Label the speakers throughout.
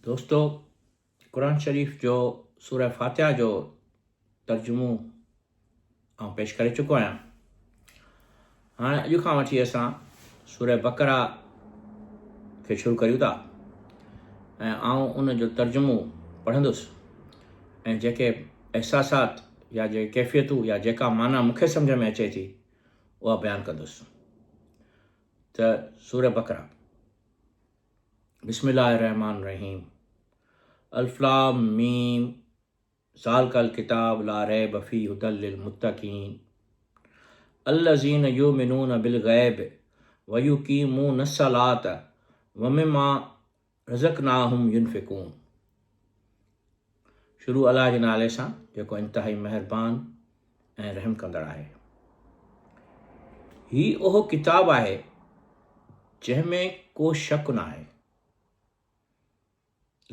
Speaker 1: دوستو قرآن شريف جو سوره فاتحه جو ترجمو آئون پيش ڪري چڪو آهيان. هاڻي اڄ کان وٺي اسان سوره بقره کي شروع ڪريون ٿا ۽ آئون ان جو ترجمو پڙهندس ۽ جيڪي احساسات يا جيڪي ڪيفيتون يا جيڪا معنيٰ مون کي سمجهه ۾ اچي ٿي اها بيان ڪندس ته سوره بقره بسم الله الرحمن الرحيم الف لام ميم ذالک الڪتاب لا ريب فيه هدى للمتقين الذين يؤمنون بالغيب ويقيمون الصلاة ومما رزقناهم ينفقون شروع الله جي نالي سان جيڪو انتهائي مهربان ۽ رحم ڪندڙ آهي. هي اهو ڪتاب آهي جنهن ۾ ڪو شڪ نه آهي.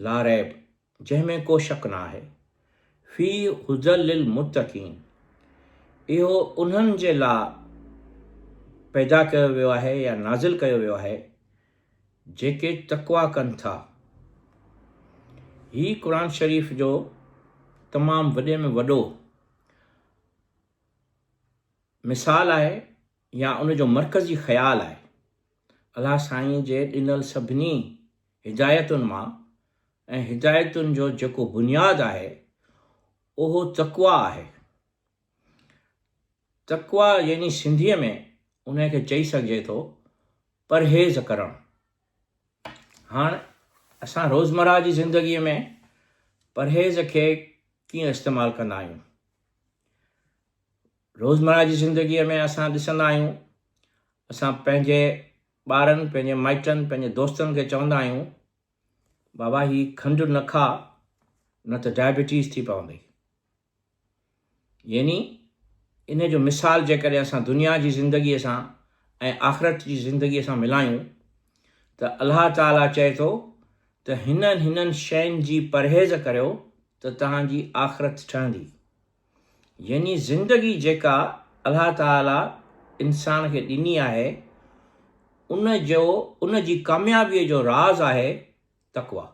Speaker 1: لا ريب، جنهن ۾ ڪو شڪ نه آهي. فيه هدي للمتقين، اهو انهن جي لاء پيدا ڪيو ويو آهي يا نازل ڪيو ويو آهي جيڪي تقويٰ ڪن ٿا. هي قرآن شريف جو تمام وڏي ۾ وڏو مثال آهي يا ان جو مرڪزي خيال آهي. الله سائين جي ڏنل سڀني هدايتن مان ۽ هدايتن جو جيڪو بنياد آهي اهو تقويٰ آهي. تقويٰ يعني سنڌيء ۾ ان کي چئي سگهجي ٿو پرهيز ڪرڻ. هاڻ اسان روزمره جي زندگيء ۾ پرهيز کي ڪيئن استعمال ڪندا آهيون؟ روزمره جي زندگيء ۾ اسان ڏسندا آهيون، اسان پنهنجي ٻارن، پنهنجي مائٽن، پنهنجي دوستن کي چوندا آهيون، بابا هي کنڊ نه کاء نه ته ڊائبٽيز ٿي پوندئي. يعني ان جو مثال جيڪڏهن اسان دنيا جي زندگيء سان ۽ آخرت جي زندگيء سان ملايون ته الله تعاليٰ چئي ٿو ته هنن هنن شين جي پرهيز ڪريو ته توهان جي آخرت ٺهندي. يعني زندگي جيڪا الله تعاليٰ انسان کي ڏني آهي ان جو ان جي ڪاميابيء جو راز آهي تقويٰ.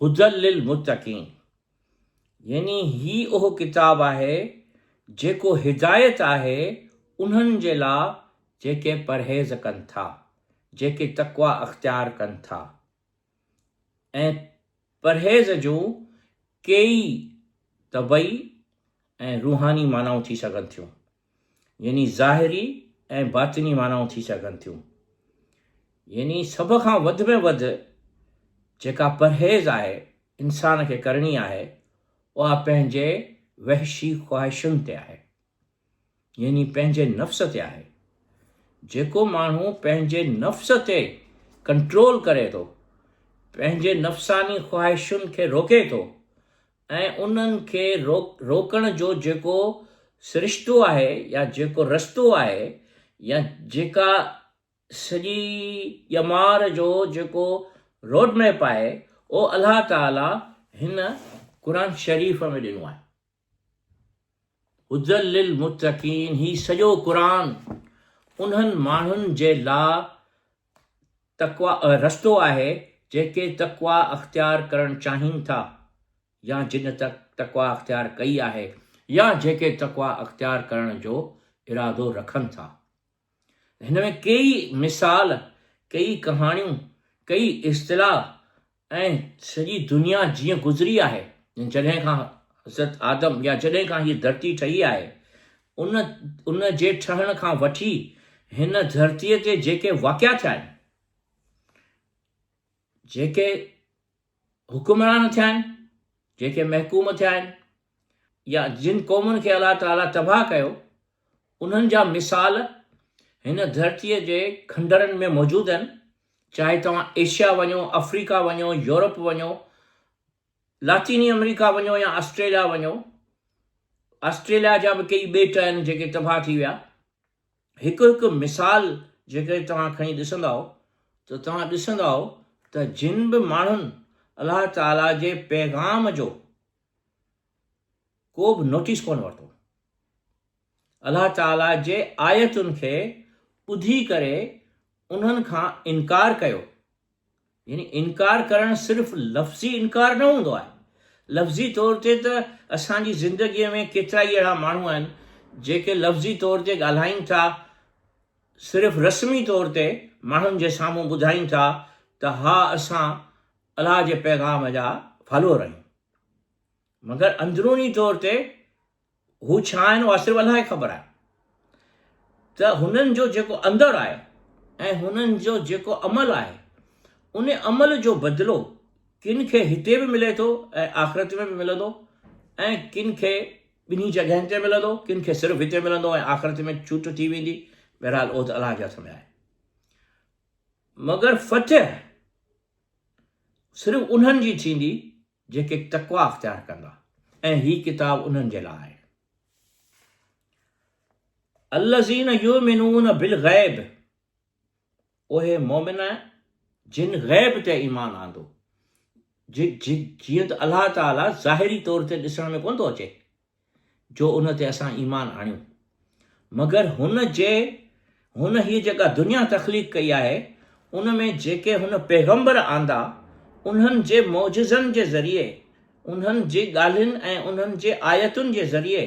Speaker 1: هدي للمتقين يعني هي اهو ڪتاب آهي جيڪو هدايت آهي انهن جي لا جيڪي پرهيز ڪن ٿا، جيڪي تقويٰ اختيار ڪن ٿا ۽ پرهيز جون ڪيئي طبعي ۽ روحاني معنائون ٿي سگهن ٿيون يعني ظاهري ۽ باطني معنائون ٿي سگهن ٿيون. يعني سڀ کان وڌ ۾ وڌ جيڪا پرهيز آهي انسان کي ڪرڻي آهي اها پنهنجي وحشي خواهشن تي آهي. يعني پنهنجي نفس تي آهي. جيڪو ماڻهو پنهنجي نفس تي ڪنٽرول ڪري ٿو، پنهنجي نفساني خواهشن کي روڪي ٿو ۽ انهن کي روڪڻ جو جيڪو سرشتو آهي يا جيڪو رستو آهي يا جيڪا سڄي ڄمار جو جيڪو روڊ ميپ آهي اهو الله تعالي هن قرآن شريف ۾ ڏنو آهي. هدي للمتقين هي سڄو قرآن انهن ماڻهن جي لا تقويٰ رستو آهي جيڪي تقويٰ اختيار ڪرڻ چاهين ٿا يا جن تقويٰ اختيار ڪئي آهي يا جيڪي تقويٰ اختيار ڪرڻ جو ارادو رکن ٿا. هن ۾ ڪيئي مثال، ڪيئي ڪهاڻيون، ڪيئي اصطلاح ۽ سڄي دنيا جيئن گذري آهي، جڏهن کان حضرت آدم يا جڏهن کان هيء ڌرتي ٺهي آهي، ان ان جي ٺهڻ کان وٺي هن ڌرتيء تي جيڪي واقعا ٿيا آهن، جيڪي حڪمران ٿيا آهن، جيڪي محڪوم ٿيا آهن يا جن قومن کي الله تعاليٰ تباهه ڪيو، انهن جا مثال هن ڌرتيء جي کنڊرن ۾ موجود آهن، چاهي توهان ايشيا وڃو، آفريڪا وڃو، يورپ وڃو، لاطيني آمريڪا وڃو يا آسٽريليا وڃو، آسٽريليا جا به ڪيئي ٻيٽ آهن جيڪي تباهه ٿي ويا. هڪ هڪ مثال جيڪڏهن توهان کڻي ڏسندؤ ته توهان ڏسندؤ ته جن به ماڻهن الله تعاليٰ جي پيغام جو ڪو به نوٽيس ڪونه ورتو، الله تعاليٰ جي آيتن کي ٻڌي ڪري انهن کان انڪار ڪيو. يعني انڪار ڪرڻ صرف لفظي انڪار نه هوندو آهي. لفظي طور تي ته اسان جي زندگيء ۾ ڪيترائي اهڙا ماڻهو آهن جيڪي لفظي طور تي ڳالهائين ٿا، صرف رسمي طور تي ماڻهن جي سامهون ٻڌائين ٿا ته ها اسان الله جي پيغام جا فالوئر آهيون. مگر اندروني طور تي هو ڇا آهن اها صرف الله کي خبر آهي ته هنن جو جيڪو اندر آهي ۽ هنن جو جيڪو عمل آهي ان عمل جو بدلو ڪن کي هتي به ملي ٿو ۽ آخرت ۾ به ملندو ۽ ڪن کي ٻنهي جڳهين تي ملندو، ڪن کي صرف هتي ملندو ۽ آخرت ۾ ڇوٽ ٿي ويندي. بهرحال اهو ته الله جي هٿ ۾ آهي. مگر فتح صرف انهن جي ٿيندي جيڪي تقويٰ اختيار ڪندا ۽ هي ڪتاب انهن جي لاء آهي. الذين يؤمنون بالغيب اهي مؤمن جن غيب تي ايمان آندو، جيئن ته الله تعاليٰ ظاهري طور تي ڏسڻ ۾ ڪونه ٿو اچي، جو ان تي اسان ايمان آڻيون. مگر هن جي هن هيء جيڪا دنيا تخليق ڪئي آهي، ان ۾ جيڪي هن پيغمبر آندا، انهن جي معجزن جي ذريعي، انهن جي ڳالهين ۽ انهن جي آيتن جي ذريعي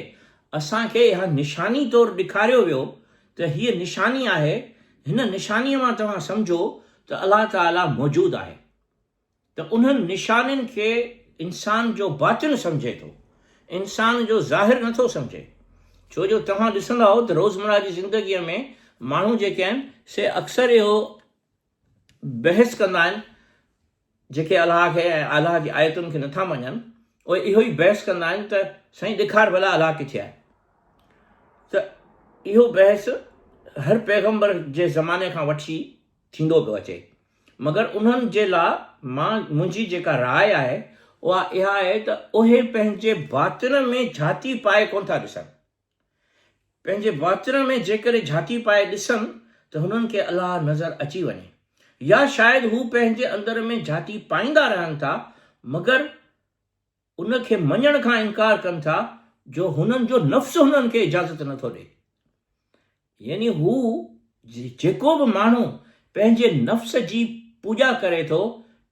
Speaker 1: اسان کي اها نشاني طور ڏيکاريو ويو ته هيء نشاني آهي، هن نشانيء مان توهان سمجهو ته الله تعاليٰ موجود آهي. ته انهن نشانين کي انسان جو باطن سمجهي ٿو، انسان جو ظاهر نه ٿو سمجهي. ڇو جو توهان ڏسندا هو ته روزمره جي زندگيء ۾ ماڻهو جيڪي آهن سي اڪثر اهو بحث ڪندا آهن، جيڪي الله کي ۽ الله جي آيتن کي نٿا مڃن، اهي اهو ئي بحث ڪندا آهن ته سائين ڏيکار ڀلا الله ڪٿي آهي؟ ته اهو بحث هر پيغمبر جي زماني کان وٺي ٿيندو پيو اچي. مگر انهن جي لا مان منهنجي جيڪا راء آهي اها اها آهي ته اهي پنهنجي باطن ۾ جهاتي پائي ڪونه ٿا ڏسن. پنهنجي باطن ۾ جيڪڏهن جهاتي پائي ڏسن ته هنن کي الله نظر اچي وڃي. يا شايد هو پنهنجي اندر ۾ جهاتي پائيندا رهن ٿا مگر ان کي مڃڻ کان انڪار ڪن ٿا جو هنن جو نفس هنن کي اجازت نه ٿو ڏئي. يعني هو جيڪو به ماڻهو پنهنجي نفس جي پوڄا ڪري ٿو،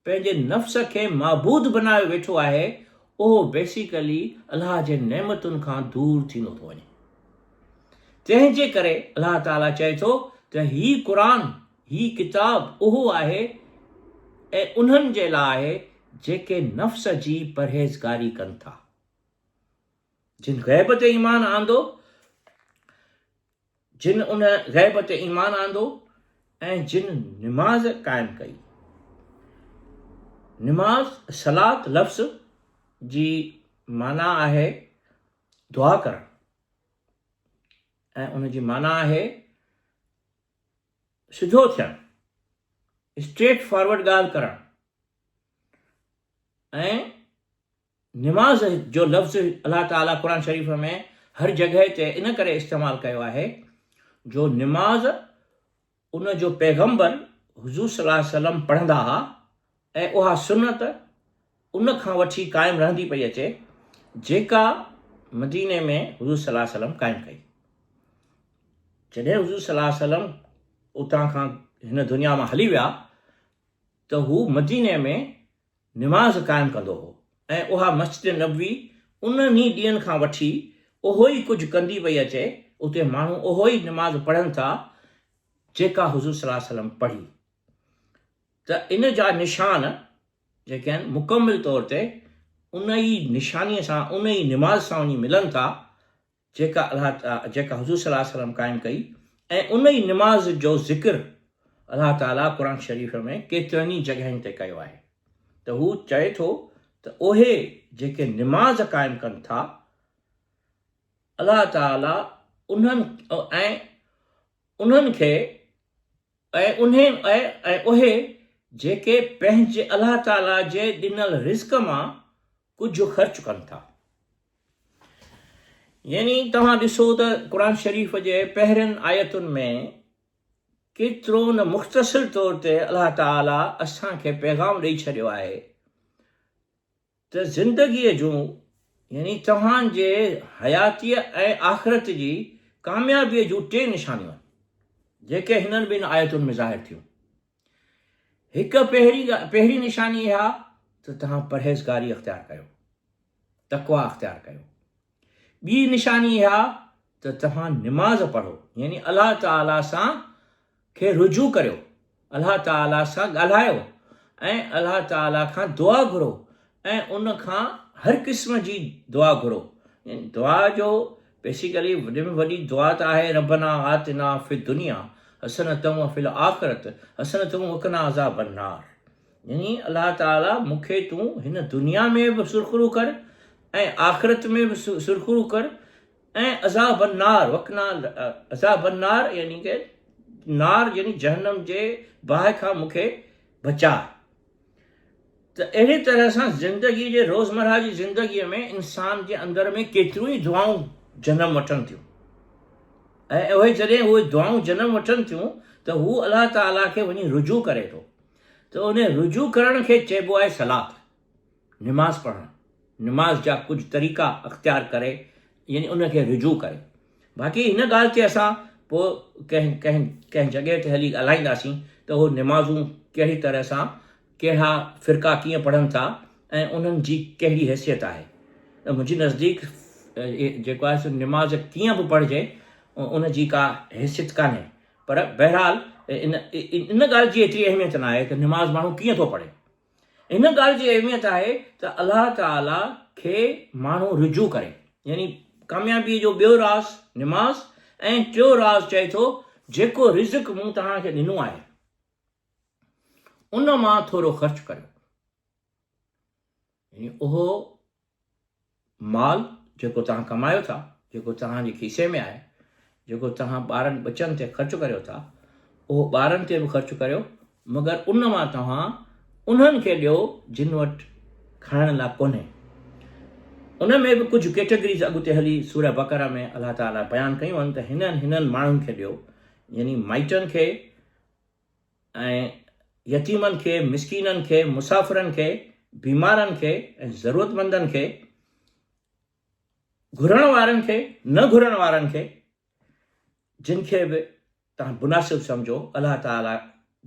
Speaker 1: پنهنجي نفس کي معبود بنايو ويٺو آهي، اهو بيسيڪلي الله جي نعمتن کان دور ٿيندو ٿو وڃي. تنهن جي ڪري الله تعاليٰ چئي ٿو ته هي قرآن، هي ڪتاب اهو آهي ۽ انهن جي لاء آهي جيڪي نفس جي پرهيزگاري ڪن ٿا. جن غيب تي ايمان آندو، جن ان غيب تي ايمان آندو ۽ جن نماز قائم ڪئي. نماز، صلات لفظ جي معنيٰ آهي دعا ڪرڻ ۽ ان جي معنيٰ آهي سڌو ٿيڻ، اسٽريٽ فارورڊ ڳالهه ڪرڻ ۽ نماز جو لفظ الله تعاليٰ قرآن شريف ۾ هر جڳهه تي ان ڪري استعمال ڪيو آهي جو نماز ان جو پيغمبر حضور صلي الله عليه وسلم پڙهندا ها ۽ اها سنت ان کان وٺي قائم رهندي پئي اچي جيڪا مديني ۾ حضور صلي الله عليه وسلم قائم ڪئي. جڏهن حضور صلي الله عليه وسلم اتان کان هن دنيا مان هلي ويا ته هو مديني ۾ نماز قائم ڪندو هو ۽ اها مسجد نبوي انهن ئي ڏينهن کان وٺي اهو ئي ڪجهه ڪندي پئي اچي، اتي ماڻهو اهو ئي نماز پڙهن ٿا جيڪا حضور صلي الله عليه وسلم پڙهي ته ان جا نشان جيڪي آهن مڪمل طور تي ان ئي نشاني سان ان ئي نماز سان وڃي ملن ٿا جيڪا الله جيڪا حضور صلي الله عليه وسلم قائم ڪئي ۽ ان ئي نماز جو ذڪر الله تعالي قرآن شريف ۾ ڪيترن ئي جڳهين تي ڪيو آهي ته هو چئي ٿو ته اهي جيڪي نماز قائم ڪن ٿا الله تعالي انهن ۽ انهن کي ۽ انهي ۽ اهي جيڪي پنهنجي الله تعالي جي ڏنل رزق مان ڪجهه خرچ ڪن ٿا. يعني توهان ڏسو ته قرآن شريف جي پهرين آيتن ۾ ڪيترو نه مختصر طور تي الله تعالي اسان کي پيغام ڏئي ڇڏيو آهي ته زندگيء جون يعني توهان جي حياتيء ۽ آخرت جي ڪاميابيء جون ٽي نشانيون آهن، جيڪي هنن ٻن آيتن ۾ ظاهر ٿيون. هڪ پهرين پهرين نشاني اها ته توهان پرهيزگاري اختيار ڪيو، تقويٰ اختيار ڪيو. ٻي نشاني اها ته توهان نماز پڙهو يعني الله تعاليٰ سان کي رجوع ڪريو، الله تعاليٰ سان ڳالهايو ۽ الله تعاليٰ کان دعا گهرو ۽ ان کان هر قسم جي دعا گهرو. يعني دعا جو بيسيڪلي وڏي ۾ وڏي دعا ته آهي ربنا آتنا في الدنيا حسنة وفي الآخرة حسنة وقنا عذاب النار يعني الله تعاليٰ مون کي تون هن دنيا ۾ به سرخرو ڪر ۽ آخرت ۾ به سرخرو ڪر ۽ عذاب النار وقنا عذاب النار يعني ڪه نار يعني جهنم جي باهه کان مون کي بچاء. ته اهڙي طرح سان زندگي جي روزمرهه جي زندگي ۾ انسان جي اندر ۾ ڪيتريون ئي دعائون جنم وٺن ٿيون ۽ اهي جڏهن اهي دعائون جنم وٺن ٿيون ته هو الله تعاليٰ کي وڃي رجوع ڪري ٿو ته ان رجوع ڪرڻ کي چئبو آهي صلات نماز پڙهڻ نماز جا ڪجهه طريقا اختيار ڪري يعني ان کي رجوع ڪري. باقي هن ڳالهه تي اسان پوء ڪنهن ڪنهن ڪنهن جڳهه تي هلي ڳالهائينداسين ته اهو نمازون ڪهڙي طرح سان ڪهڙا فرقا ڪيئن پڙهن ٿا ۽ انهن جي ڪهڙي حيثيت آهي. ته منهنجي نزديڪ جيڪو آهي سو نماز ڪيئن به پڙهجي ان جي ڪا حيثيت ڪانهي پر بهرحال ان ان ڳالهه جي ايتري اهميت ناهي ته نماز ماڻهو ڪيئن ٿو پڙهي. ان ڳالهه جي اهميت آهي ته الله تعاليٰ کي ماڻهو رجوع ڪري يعني ڪاميابيء جو ٻيو راز نماز ۽ ٽيو راز چئي ٿو جيڪو رزق مون توهان کي ڏنو آهي ان مان ٿورو خرچ ڪريو يعني اهو مال جيڪو توهان ڪمايو ٿا، جيڪو توهان جي کيسي ۾ آهي، جيڪو توهان ٻارن ٻچن تي خرچ ڪريو ٿا، اهو ٻارن تي به خرچ ڪريو، مگر ان مان توهان انهن کي ڏيو جن وٽ کائڻ لاء ڪونهي. ان ۾ به ڪجهه ڪيٽيگريز اڳتي هلي سوره بقره ۾ الله تعاليٰ بيان ڪيون آهن ته هنن هنن ماڻهن کي ڏيو، يعني مائٽن کي، ۽ يتيمن کي، مسڪينن کي، مسافرن کي، بيمارن کي ۽ ضرورتمندن کي، گهرڻ وارن کي، نه گهرڻ وارن کي، جن کي به توهان مناسب سمجهو، الله تعاليٰ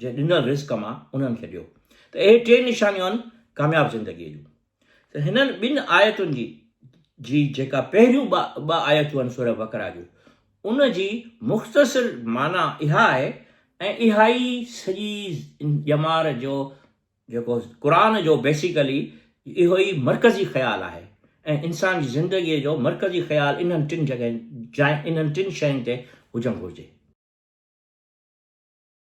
Speaker 1: جي ڏنل رزق مان انهن کي ڏيو. ته اهي ٽي نشانيون آهن ڪامياب زندگيء جون. ته هنن ٻن آيتن جي جي جيڪا پهريون ٻه آيتون آهن سوره بقره جون ان جي مختصر معنيٰ اها آهي ۽ اها ئي سڄي ڄمار جو جيڪو قرآن جو بيسيڪلي اهو ئي مرڪزي خيال آهي ۽ انسان جي زندگيء جو مرڪزي خيال انهن ٽن جڳهين جاين انهن ٽن شين تي هجڻ گهرجي.